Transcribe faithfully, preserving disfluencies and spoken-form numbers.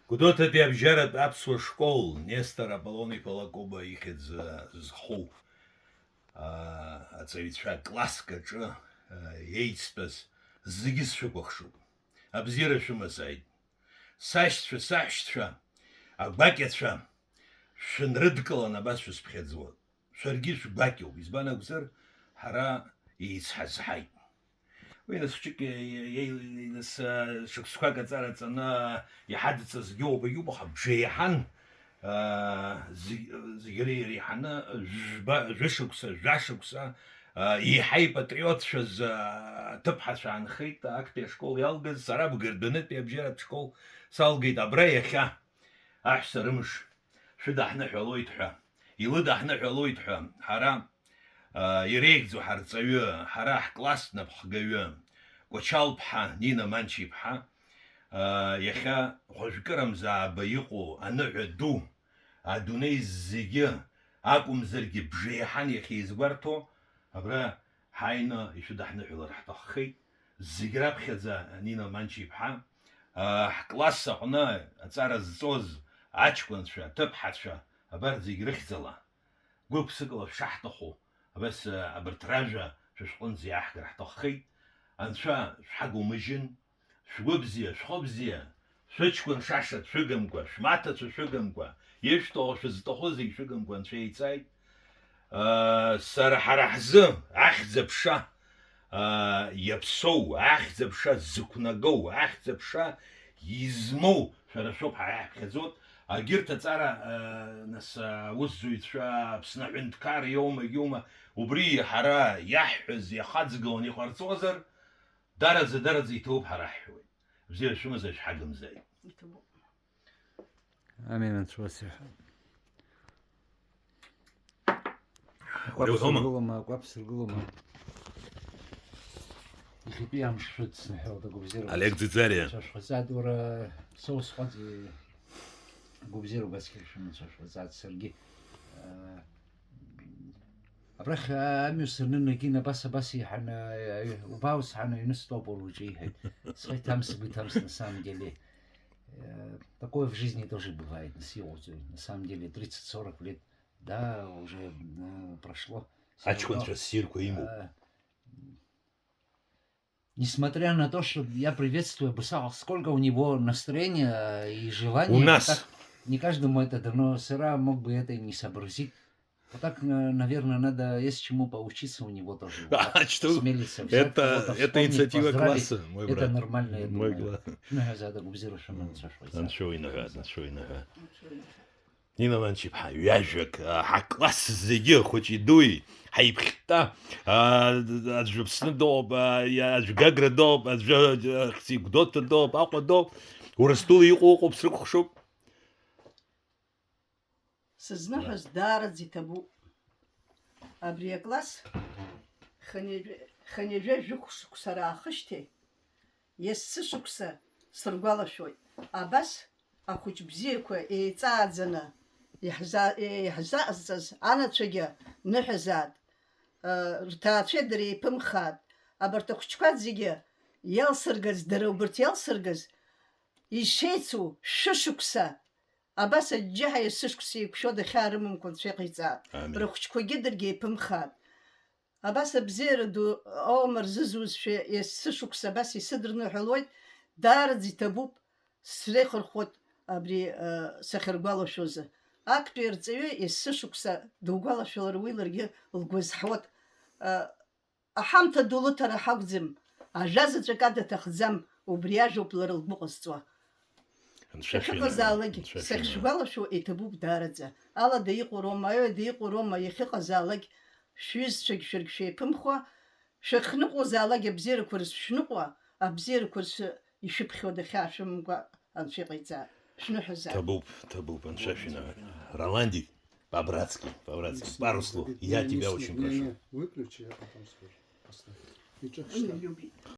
Гәдоуҭатәи абжьаратә аԥсуа школ Нестор Аполлон-иԥа Лакоба ихьӡ зху, аа, аҵаҩцәа класск аҿы, аа, еицтәаз зегьы сшәыкәыхшоуп. Абзиара шәымазааит. Сашьцәа, саҳәшьцәа, агәакьацәа, шәынрыдкылан абас шәысԥхьаӡуа. Шәаргьы шәгәакьоуп, избан акәзар, ҳара еицҳазҳаит. Уи нас хәҷык, е-, е-, е-, нас, а, шықәсқәак аҵара ҵаны иҳадҵазгьы убагьы убаха бжеиҳан, а, зегь-, зегьы иреиҳаны жәба-, жәышықәса, жәашықәса, а, еиҳа ипатриотцәаз, а, аҭыԥҳацәа аанхеит, актәи ашкол иалгаз, сара Бгырдәанытәи абжьаратә школ салгеит, абра иахьа. Аҳәса рымш шәыдаҳныҳәалоит ҳәа, илыдаҳныҳәалоит ҳәа, ҳара, аа, иреиӷьӡоу ҳарҵаҩы, ҳара ҳкласс напхгаҩы, Кәачал-ԥҳа Нина Манча-иԥҳа, аа, иахьа хәажәкырамзааба иҟоу аныҳәа ду, адунеи зегьы акәымзаргьы бжеиҳан иахьа изгәарҭо, абра ҳааины ишәыдаҳныҳәалар ҳҭаххеит. Зегь раԥхьаӡа Нина Манча-иԥҳа, аа, ҳкласс аҟны аҵара зҵоз аҷкәынцәа, аҭыԥҳацәа, абарҭ зегь рыхьӡала, гәык-ԥсыкала шәшаҳҭаху, абас, аа, абарҭ ражәа шәышәҟынӡа иааҳгар ҳҭаххеит. Анцәа шәҳагумыжьын, шәгәы бзиа, шәхы бзиа, шәыҷкәын шаша дшәыгымкәа, шәмаҭацәа шәыгымкәа, ишәҭаху шәызҭаху зегь шәыгымкәа Анцәа иҵааит. Сара ҳара ҳзы ахьӡ-аԥша, аа, иаԥсоу, ахьӡ-аԥша зықәнагоу, ахьӡ-аԥша измоу шәара шәоуп ҳара иаҳԥхьаӡоит. Агьырҭ аҵара, аа, нас, аусзуҩцәа, Аԥсны аҳәынҭқарра иоума, егьоума, убри ҳара иаҳҳәаз иахаҵгыланы иҟарҵозар, дараӡа, дараӡа иҭабуп ҳара ҳҳәоит. Бзиара шәымазар шәҳагымзааит. Иҭабуп. Амин, Анцәа уасиаҳәа. Акәаԥ Уара уҳәома? Сыргылома, акәаԥ сыргылома. Иахьатәи амш шәыдсныҳәалт агәабзиара. Олег Ӡиӡариа. Анцәа шәхаҵааит, уара, соус ҟәаҵи гәабзиара убасгьы шәымацәа шәхаҵааит, саргьы, э, Абрахь амҩа санынагин, абас, абас иҳәаны, убаус ҳәа аҩны стәоуп уара уҿы иҳәеит. Схы иҭам, сгәы иҭам, на самом деле. Э, такое в жизни тоже бывает, нас иҟоуҵои. На самом деле, тридцать-сорок лет, да, уже, э, прошло. Аҷкәынцәа ссирқәа имоуп. Э, Несмотря на то, что я приветствую Бусагов, сколько у него настроения и желания, у нас. Так, не каждому это дано, сыра мог бы это и не сообразить. Вот так, на- наверное, надо есть чему поучиться у него тоже. Вот так А что? Смелиться взять, это, кого-то это вспомнить, инициатива поздравить. Класса, мой брат. Это нормально, я Мой думаю. Класс. Шәныҳәаза дагәыбзиара шәыман, Мм. Саша, Анцәа уиныҳәа, Анцәа уиныҳәа. Нина Манча-иԥҳа, ҩажәак, а, ҳакласс зегьы, хәыҷи дуи, ҳаиԥхьтта, а, аӡә Аԥсны дыҟоуп, а, аӡә Гагра дыҟоуп, аӡә, а, Хьӡи Гәдоуҭа дыҟоуп, Аҟәа дыҟоуп, Урыстәыла иҟоу ыҟоуп, срыкәыхшоуп. Сызныҳәаз даараӡа иҭабуп. Абри акласс хынҩажәи-, хынҩажәи жәохә шықәса раахышьҭи, есышықәса сыргәалашәоит. Абас ахәыҷ бзиақәа еиҵааӡаны иаҳза-, иаҳзаҟазҵаз анацәагьы ныҳәазаат, рҭаацәа дреиԥымхаат. Абарҭ ахәыҷқәа зегьы иалсыргаз, дара убарҭ иалсыргаз, ишеицу шәышықәса, абас аџьџьаҳәа есышықәса еиқәшәо дахьаарымамкәа Анцәа иҟаиҵаат. Амин. Рыхәыҷқәагьы даргьы еиԥымхаат. Абас абзиара ду ауама рзызузшәа, есышықәса абас исыдырныҳәалоит, даараӡа иҭабуп, среихырхәоит абри, э, сахьыргәалашәозар. Актәи арҵаҩы есышықәса дугәалашәалар уи ларгьы лгәы азҳауеит. Э, аҳамҭа ду лыҭара ҳақәӡам, ажәа заҵәык ада ҭахӡам, убри ажәоуп лара лгәы ҟазҵо. Анцәа шәинаган, Сахьыҟазаалакь, анцәа шәинаган. Сахьшәгәалашәо иҭабуп даараӡа. Алада иҟоу роума, аҩада иҟоу роума, иахьыҟазаалакь, шәҩызцәагь шәаргь шәеиԥымхо, шәахьныҟәозаалакь абзиарақәа рзы шәныҟәа, абзиарақәа рзы ишәыԥхьо дахьаашәымамкәа Анцәа иҟаиҵа. Шәныҳәаза. Ҭабуп, ҭабуп, анцәа шәинаган. Роландик, по-братски, по-братски, пару слов. Я тебя очень прошу. Не, не, выключи, я потом скажу. Поставь. И чё, что?